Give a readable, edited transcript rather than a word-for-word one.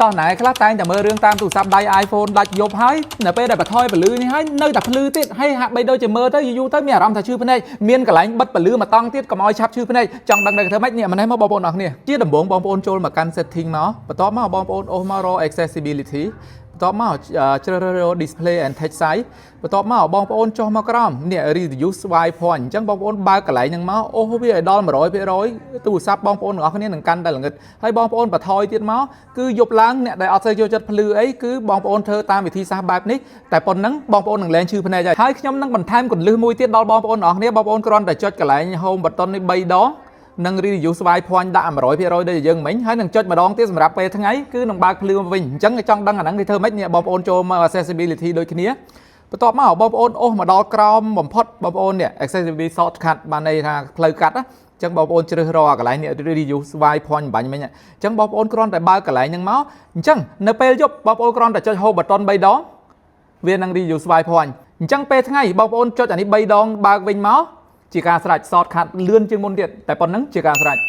តោះណែខ្លះតែងតែមើលរឿងតាមទូរស័ព្ទដៃ iPhone ដាច់យប់ហើយនៅពេលដែលបន្ថយពន្លឺនេះហើយនៅតែភ្លឺទៀតហើយហាក់បីដូចជាមើលទៅយូរៗទៅមានអារម្មណ៍ថាឈឺភ្នែកមានកន្លែងបិទពន្លឺមួយតង់ទៀតកុំឲ្យឆាប់ឈឺភ្នែកចង់ដឹងតែធ្វើម៉េចនេះម្នេះមកបងប្អូនអរគ្នាជាដំបូងបងប្អូនចូលមកកាន់ setting មកបន្ទាប់មកបងប្អូនអូសមករក accessibility បន្ទាប់មកជ្រើសរើស display and text size បន្ទាប់មកបងប្អូនចុះមកក្រោមនេះ reduce white point អញ្ចឹងបងប្អូនបើកកន្លែងហ្នឹងមកអូសវាឲ្យដល់100%ទូរស័ព្ទបងប្អូនទាំងអស់គ្នានឹងកាន់តែល្ងឹតហើយបងប្អូនបន្ថយទៀតមកគឺយប់ឡើងអ្នកដែលអត់សូវចូលចិត្តភ្លឺអីគឺបងប្អូនធ្វើតាមវិធីសាស្ត្របែបនេះតែប៉ុណ្ណឹងបងប្អូននឹងលែងឈឺភ្នែកហើយហើយខ្ញុំនឹងបន្ថែមកន្លឹះមួយទៀតដល់បងប្អូនទាំងអស់គ្នាបងប្អូនគ្រាន់តែចុចកន្លែង home button នេះ3ដងនឹង reduce white point ដាក់100%ដូចយើងមិញហើយនឹងចុចម្ដងទៀតសម្រាប់ពេលថ្ងៃគឺនឹងបើកភ្លឺមកវិញអញ្ចឹងចង់ដឹងអាហ្នឹងគេធ្វើម៉េចនេះបងប្អូនចូលមក accessibility ដូចគ្នាបន្ទាប់មកបងប្អូនអូសមកដល់ក្រោមបំផុតបងប្អូននេះ accessibility shortcut បានន័យថាផ្លូវកាត់ណាអញ្ចឹងបងប្អូនជ្រើសរកកន្លែងនេះ reduce white point បាញ់មិញអញ្ចឹងបងប្អូនគ្រាន់តែបើកកន្លែងហ្នឹងមកអញ្ចឹងនៅពេលយប់បងប្អូនគ្រាន់តែចុច home button 3ដងវានឹង reduce white point អញ្ចឹងពេលថ្ងៃបងប្អូនចុចអានេះ3ដងបើកវិញមកជាការស្រេច shortcut លឿនជាងមុនទៀតតែប៉ុណ្ណឹងជាការស្រេច។